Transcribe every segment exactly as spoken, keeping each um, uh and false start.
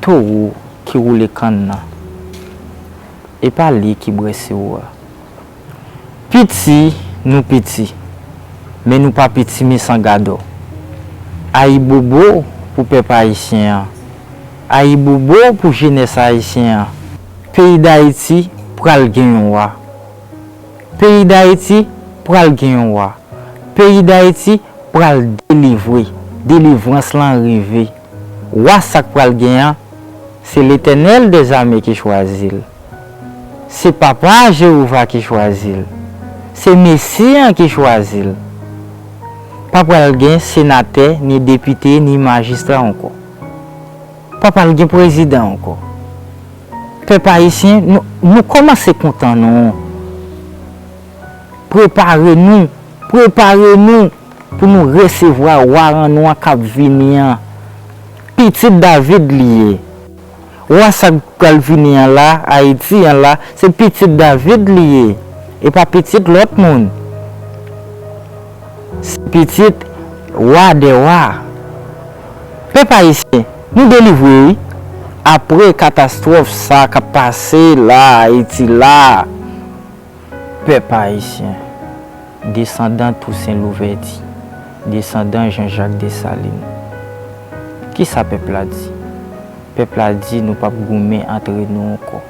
Towo ki woule kann nan, e pa li ki bwè siwo a. Piti, nou piti, men nou pa piti misan gadò. Ayibobo pou pèp ayisyen an. Ayibobo pou jenès ayisyen an. Peyi Dayiti pral gen yon wa. Peyi Dayiti pral gen yon wa. Peyi Dayiti pral delivre. Delivrans lan rive. Wa sa k pral gen an, se Letènèl dèzame ki chwazi l. Se Papa Jewova ki chwazi l. Se Mesi an ki chwazi l. Pa pral gen senatè, ni depite, ni majistra ankò. Pa pral gen prezidan ankò. Pèp ayisyen, nou, nou kòmanse kontan non. Prepare nou, prepare nou pou nou resevwa wa nou an k ap vini an. Pitit David li ye. Wa sa k pral vini an la, Ayiti an la, se pitit David li ye. E pa pitit lòt moun. Se pitit wa dè wa. Pèp ayisyen, nou delivre wi. Apre katastwòf sa k ap pase la, Ayiti la, pèp ayisyen, desandan Tousen Louvèti, desandan Jan Jak Desalin. Kisa pèp la di? Pèp la di nou p ap goumen antre nou ankò.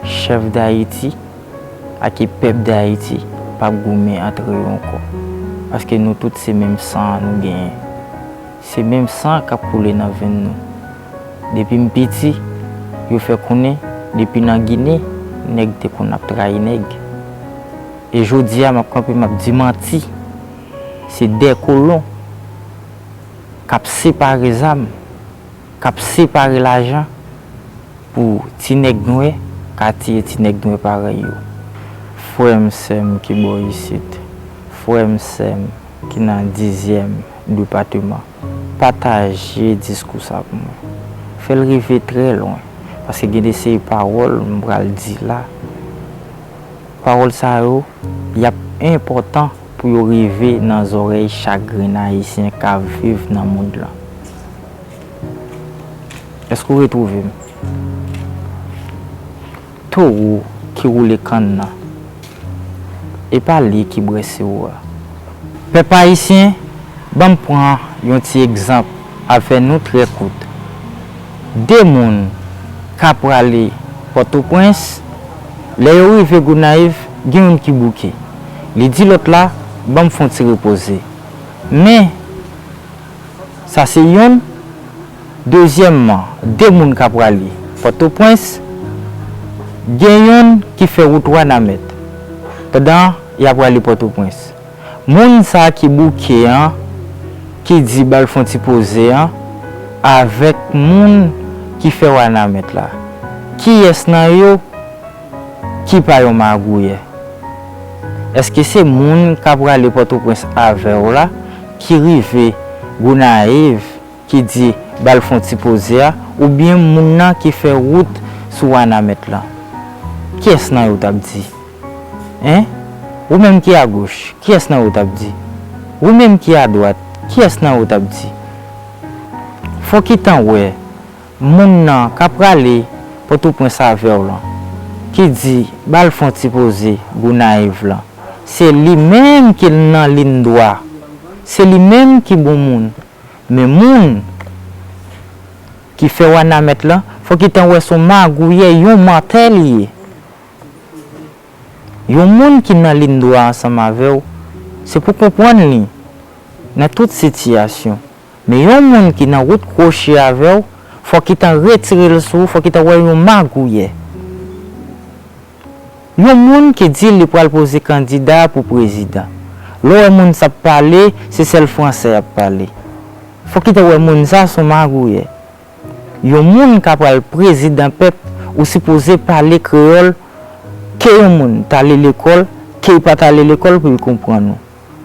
Chèf Dayiti ak pèp Dayiti p ap goumen antre yo ankò. Paske nou tout se menm san an nou genyen. Se menm san k ap koule nan venn nou. Depi m piti, yo fè konnen, depi nan Gine, nèg te konn ap trayi nèg. E jodi a, m ap kanpe, m ap di manti. Se de kolon k ap separe zam, k ap separe lajan pou ti nèg nwè ka tiye ti nèg nwè parèy yo. Frè m, sè m ki bò isit, frè m, sè m ki nan dizyèm depatman, pataje diskou sa pou mwen. Fè l rive trè lwen, paske gen de seri pawòl m pral di la. Pawòl sa yo, y ap enpòtan pou yo rive nan zòrèy chak grenn Ayisyen k ap viv nan mond lan. Èske w retwouve m? Towo ki woule kann nan, e pa li ki bwè siwo a. Pèp ayisyen, ban m pran yon ti egzanp avè nou trè kout. De moun ka prale Pòtoprens, lè yo rive Gonayiv, gen youn ki bouke. Li di lòt la, ban m fè yon ti repoze. Men, sa se youn. Dezyèmman, de moun ka prale Pòtoprens, gen youn ki fè wout Wanament pandan y ap prale Pòtoprens. Moun sa ki bouke an, ki di ba l fè yon ti poze an, avèk moun ki fè Wanament la. Kiyès nan yo ki pa yon magouyè? Èske se moun k ap prale Pòtoprens avè w la ki rive Gonayiv ki di ba l fè yon ti poze a, oubyen moun nan ki fè wout sou Wanament lan? Kiyès nan yo t ap di? Hein? Ou menm ki agoch, kiyès nan yo t ap di? Ou menm ki adwat, kiyès nan yo t ap di? Fò w gentan wè, moun nan k ap prale Pòtoprens avè w lan, ki di ba l fè yon ti poze Gonayiv lan, se li menm ki nan liy dwa, se li menm ki bon moun. Men moun ki fè Wanament lan, fò w gentan wè se yon magouyè, yon mantè li ye. Yon moun ki nan liy dwa ansanm avè w, se pou konprann li nan tout sitiyasyon. Men yon moun ki nan wout kwochi avè w, fò w gentan retire l sou ou, fò w gentan wè yon magouyè. Yon moun ki di li pral poze kandida pou prezidan. Lè w wè moun sa ap pale, se sèl fransè y ap pale. Fò w gentan wè moun sa se yon magouyè. Yon moun ka pral prezidan pèp, ou sipoze pale kreyòl, ke yon moun t ale lekòl, ke l pa t ale lekòl pou l konprann ou.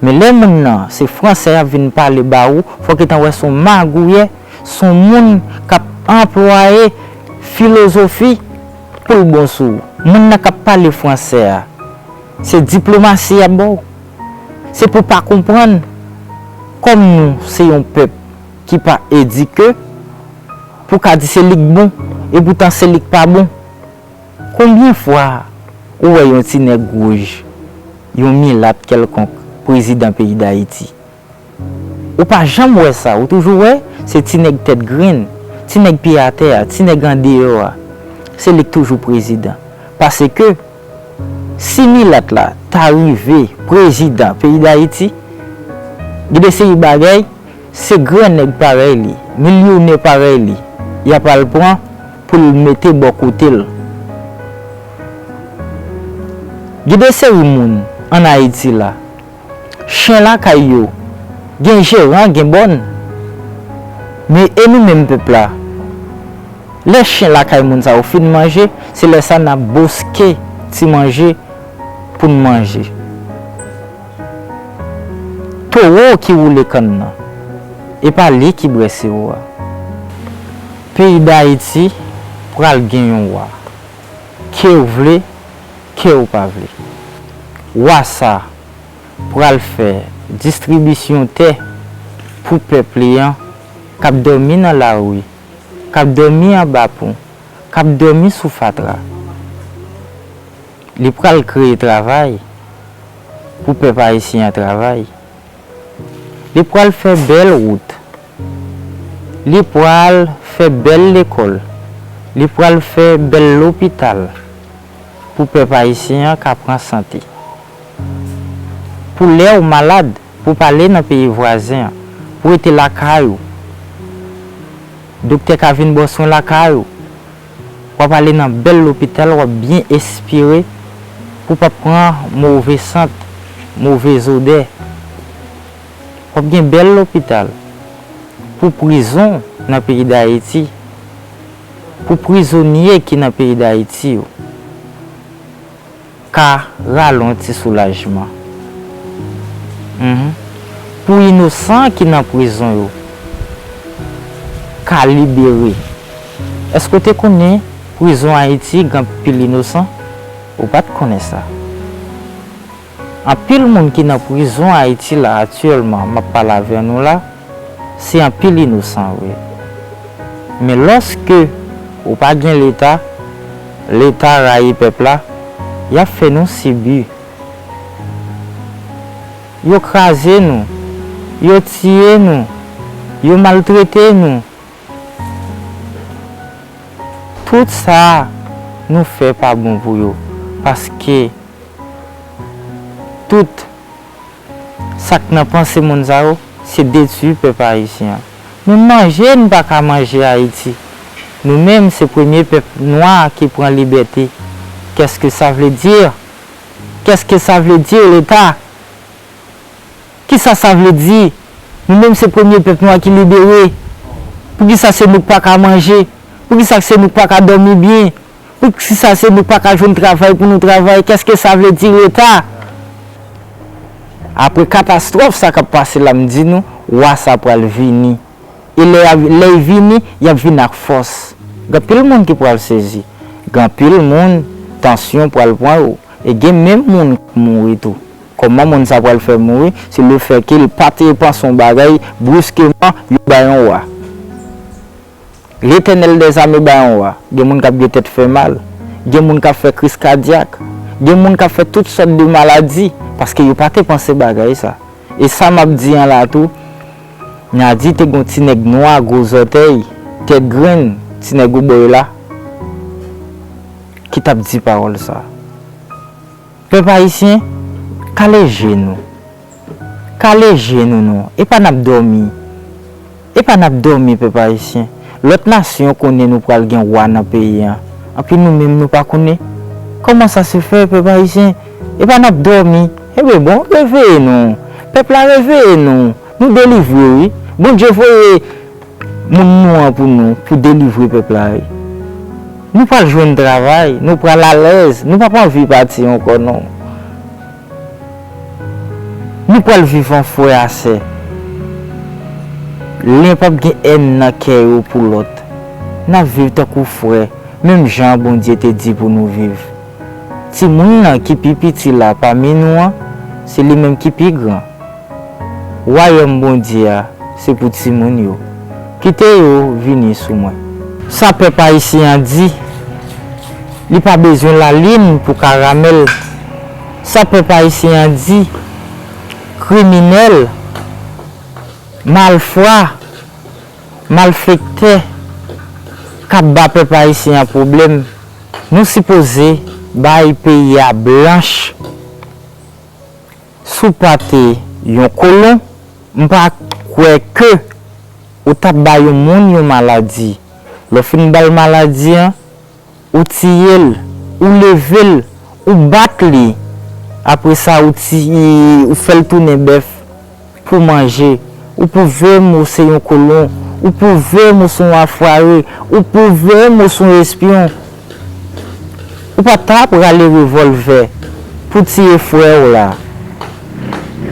Men lè moun nan se fransè y ap vin pale ba ou, fò w gentan wè se yon magouyè, se yon moun k ap anplwaye filozofi pou l bon sou ou. Moun nan k ap pale fransè a, se diplomasi y ap ba w. Se pou w pa konprann. Kòm nou se yon pèp ki pa edike, Ou ka di se li k bon, epoutan se li k pa bon. Konbyen fwa ou wè yon ti nèg wouj, yon milat kèlkonk, prezidan peyi Dayiti? Ou pa janm wè sa, ou toujou wè se ti nèg tèt grenn, ti nèg pye atè a, ti nèg andeyò a, se li k toujou prezidan. Paske si milat la ta rive prezidan peyi Dayiti, gen de seri bagay, se gran nèg parèy li, milyonè parèy li, y ap al pran pou l mete bò kote l. Gen de seri moun ann Ayiti la, chen lakay yo, gen jeran, gen bòn. Men e nou menm pèp la, lè chen lakay moun sa yo fin manje, se lè sa n ap boske ti manje pou n manje. Towo ki woule kann nan, e pa li ki bwè siwo a. Peyi Dayiti pral gen yon wa. Ke w vle, ke w pa vle. Wa sa pral fè distribisyon tè pou pèp li an k ap dòmi nan lari, k ap dòmi anba pon, k ap dòmi sou fatra. Li pral kreye travay pou pèp ayisyen an travay. Li pral fè bèl wout. Li pral fè bèl lekòl. Li pral fè bèl lopital pou pèp ayisyen an ka pran sante. Pou lè w malad, pou w pa ale nan peyi vwazen an, pou w rete lakay ou. Doktè ka vin ba w swen lakay ou. W ap ale nan bèl lopital, w ap byen espire pou w pa pran move sant, move zodè. W ap gen bèl lopital pou prizon nan peyi Dayiti, pou prizonye ki nan peyi Dayiti yo ka rale yon ti soulajman. Mhm. Pou inosan ki nan prizon yo ka libere. Èske w te konnen prizon Ayiti gen anpil inosan? Ou pa t konnen sa. Anpil moun ki nan prizon Ayiti la aktyèlman, m ap pale avè nou la, se anpil inosan vre. Men lòske ou pa gen Leta, Leta rayi pèp la, y ap fè nou sibi. Yo kraze nou, yo tiye nou, yo maltrete nou. Tout sa nou fè pa bon pou yo, paske tout sa k nan panse moun sa yo, se detwi pèp ayisyen an. Men manje n pa ka manje Ayiti. Nou menm, se premye pèp nwa ki pran libète. Qu'est-ce que ça veut dire? Qu'est-ce que ça veut dire, Leta? Kisa sa vle di? Nou menm se premye pèp nwa ki libere. Poukisa se nou k pa ka manje? Poukisa se nou k pa ka dòmi byen? Poukisa se nou k pa ka jwenn travay pou nou travay? Qu'est-ce que ça veut dire, Leta? Apre katastwòf sa k ap pase la, m di nou, wa sa pral vini. E lè y a, lè y vini, y ap vin ak fòs. Gen anpil moun ki pral sezi. Gen anpil moun, tansyon pral pran yo. E gen menm moun k ap mouri tou. Kòman moun sa pral fè mouri? Se lefètke l pa te panse yon bagay, briskeman, yo ba yon wa. Letènèl dèzame ba yon wa. Gen moun k ap gen tèt fè mal. Gen moun k ap fè kriz kadyak. Gen moun k ap fè tout sòt de maladi, paske yo pa te panse bagay sa. E sa m ap di an la tou, N a di te gen yon ti nèg nwa, gwo zòtèy, tèt grenn, ti nèg Wobòy la, ki t ap di pawòl sa. Pèp ayisyen, kale je nou. Kale je nou non. E pa n ap dòmi. E pa n ap dòmi, pèp ayisyen. Lòt nasyon konnen nou pral gen wa nan peyi an. Anpi nou menm nou pa konnen. Comment ça se fait, pèp ayisyen? E pa n ap dòmi. Enben bon, reveye nou. Pèp la, reveye nou. Nou delivre wi. Bondye voye moun nou an pou nou, pou delivre pèp la wi. Nou pral jwenn travay, nou pral alèz, nou p ap anvi pati ankò non. Nou pral viv an frè a sè. Len p ap gen èn nan kè yo pou lòt. N ap viv tankou frè, menm jan Bondye te di pou nou viv. Timoun nan ki pi piti la pami nou an, se li menm ki pi gran. Wayòm Bondye a se pou timoun yo. Kite yo vini sou mwen. Sa pèp ayisyen an di, li pa bezwen lalin pou karamèl. Sa pèp ayisyen an di, kriminèl, malfwa, malfektè k ap ba pèp ayisyen an pwoblèm, nou sipoze bay peyi a blanch. Si w pa te yon kolon, m pa kwè ke ou t ap ba yon moun yon maladi. Lè w fin ba l maladi an, ou tiye l, ou leve l, ou bat li. Apre sa, ou ti, ou fè l tounen bèf pou manje. Ou pwouve m ou se yon kolon. Ou pwouve m ou se yon anfware. Ou pwouve m ou se yon espyon. Ou pa ta prale revòlvè pou tiye frè w la,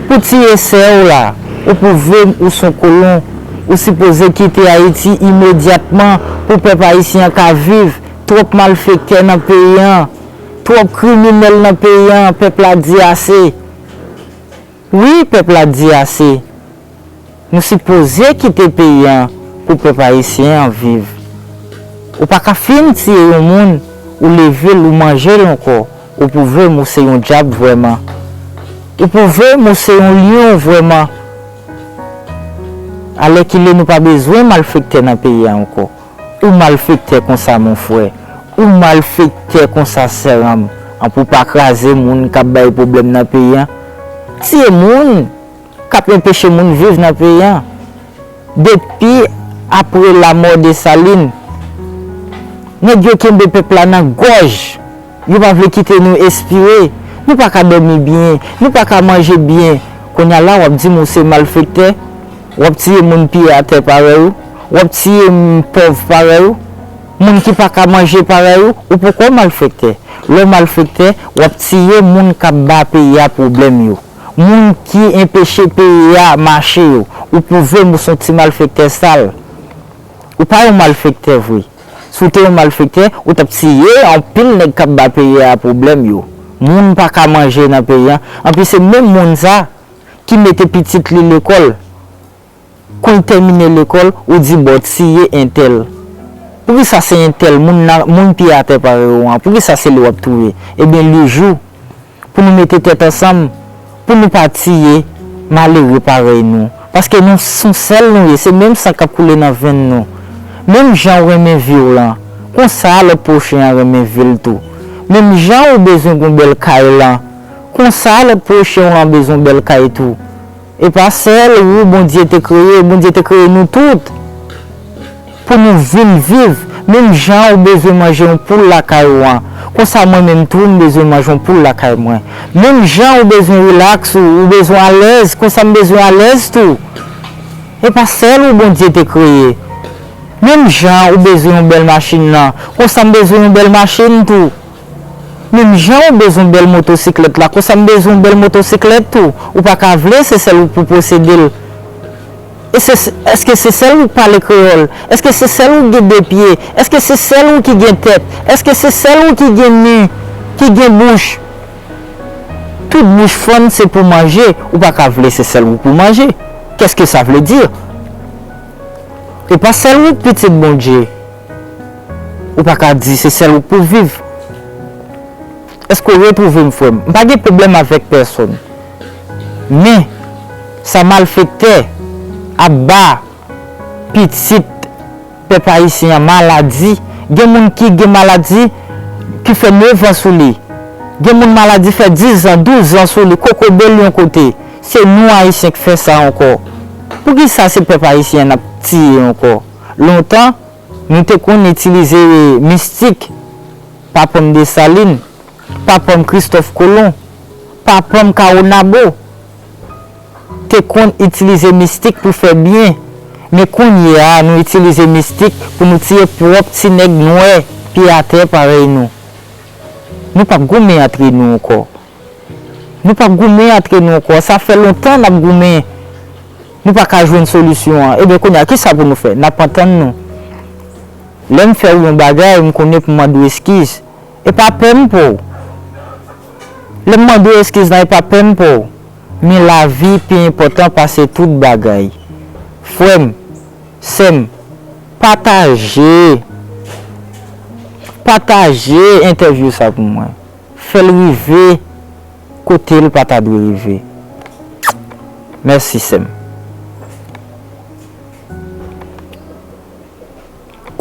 pou tiye sè w la. Ou pwouve m ou se yon kolon. Ou sipoze kite Ayiti imedyatman pou pèp ayisyen an ka viv. Twòp malfektè nan peyi an. Twòp kriminèl nan peyi an. Pèp la di ase. Wi, pèp la di ase. Nou sipoze kite peyi an pou pèp ayisyen an viv. Ou pa ka fin tiye yon moun, ou leve l, ou manje l ankò. Ou pwouve m ou se yon dyab vrèman. Ou pwouve m ou se yon lyon vrèman. Alèkile, nou pa bezwen malfektè nan peyi a ankò. Ou malfektè konsa, mon frè. Ou malfektè konsa, sè an m. An pou pa kraze moun k ap bay pwoblèm nan peyi a. Tiye moun k ap enpeche moun viv nan peyi a. Depi apre lamò Desalin, nèg yo kenbe pèp la nan gòj. Yo pa vle kite nou espire. Nou pa ka dòmi byen. Nou pa ka manje byen. Kounye a la, w ap di m ou se malfektè. W ap tiye moun pye atè parèy ou. W ap tiye m pòv parèy ou. Moun ki pa ka manje parèy ou. Ou poko malfektè. Lè w malfektè, w ap tiye moun k ap ba peyi a pwoblèm yo. Moun ki enpeche peyi a mache yo. Ou pwouve m ou se yon ti malfektè sal. Ou pa yon malfektè vre. Si w te yon malfektè, ou t ap tiye anpil nèg k ap ba peyi a pwoblèm yo. Moun pa ka manje nan peyi a. Anpi se menm moun sa ki mete pitit li lekòl. Kon l tèmine lekòl, ou di bon, tiye entèl. Poukisa se entèl moun nan, moun pye atè parèy ou an? Poukisa se li w ap touye? Ebyen, li jou pou nou mete tèt ansanm, pou nou pa tiye malere parèy nou. Paske nou se yon sèl nou ye, se menm san k ap koule nan venn nou. Menm jan w renmen vi w lan, konsa lòt pwochen an renmen vi l tou. Menm jan ou bezwen gon bèl kay lan, konsa lòt pwochen w lan bezwen bèl kay tou. E pa sèl ou Bondye te kreye, Bondye te kreye nou tout pou nou vin viv. Menm jan ou bezwen manje yon poul lakay ou an, konsa mwen menm tou m bezwen manje yon poul lakay mwen. Menm jan ou bezwen rilaks ou, ou bezwen alèz, konsa m bezwen alèz tou. E pa sèl ou Bondye te kreye. Menm jan ou bezwen yon bèl machin nan, konsa m bezwen yon bèl machin tou. Menm jan ou bezwen bèl motosiklèt la, konsa m bezwen bèl motosiklèt tou. Ou pa ka vle se sèl ou pou posede l. E se, èske se sèl ou k pale kreyòl? Èske se sèl ou k gen de pye? Èske se sèl ou ki gen tèt? Èske se sèl ou ki gen nen, ki gen bouch? Tout bouch fann se pou manje, ou pa ka vle se sèl ou pou manje. Qu'est-ce que ça veut dire? E pa sèl ou k pitit Bondye. Ou pa ka di se sèl ou k pou viv. Èske w retwouve m, frè m? M pa gen pwoblèm avèk pèsonn. Men, sa malfektè ap ba pitit pèp ayisyen an maladi, gen moun ki gen maladi ki fè nèf an sou li. Gen moun maladi fè diz an, douz an sou li, kokobe l yon kote. Se nou Ayisyen k fè sa ankò. Poukisa se pèp ayisyen n ap tiye ankò? Lontan, nou te konn itilize mistik, papa m Desalin, papa m Kristòf Kolon, papa m Kawonabo te konn itilize mistik pou fè byen. Men kounye a, nou itilize mistik pou nou tiye pwòp ti nèg nwè pye atè parèy nou. Nou p ap goumen antre nou ankò. Nou p ap goumen antre nou ankò. Sa fè lontan n ap goumen. Nou pa ka jwenn solisyon an. Ebyen, kounye a, kisa pou nou fè? N ap antann nou. Lè m fè w yon bagay, m konnen pou m mande w eskiz. E pa pè m pou w. Lè m mande w eskiz la, e pa pè m pou w. Men lavi pi enpòtan pase tout bagay. Frè m, sè m, pataje. Pataje entèvyou sa pou mwen. Fè l rive kote l pa ta dwe rive. Mèsi, sè m.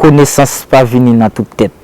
Konesans pa vini nan tout tèt.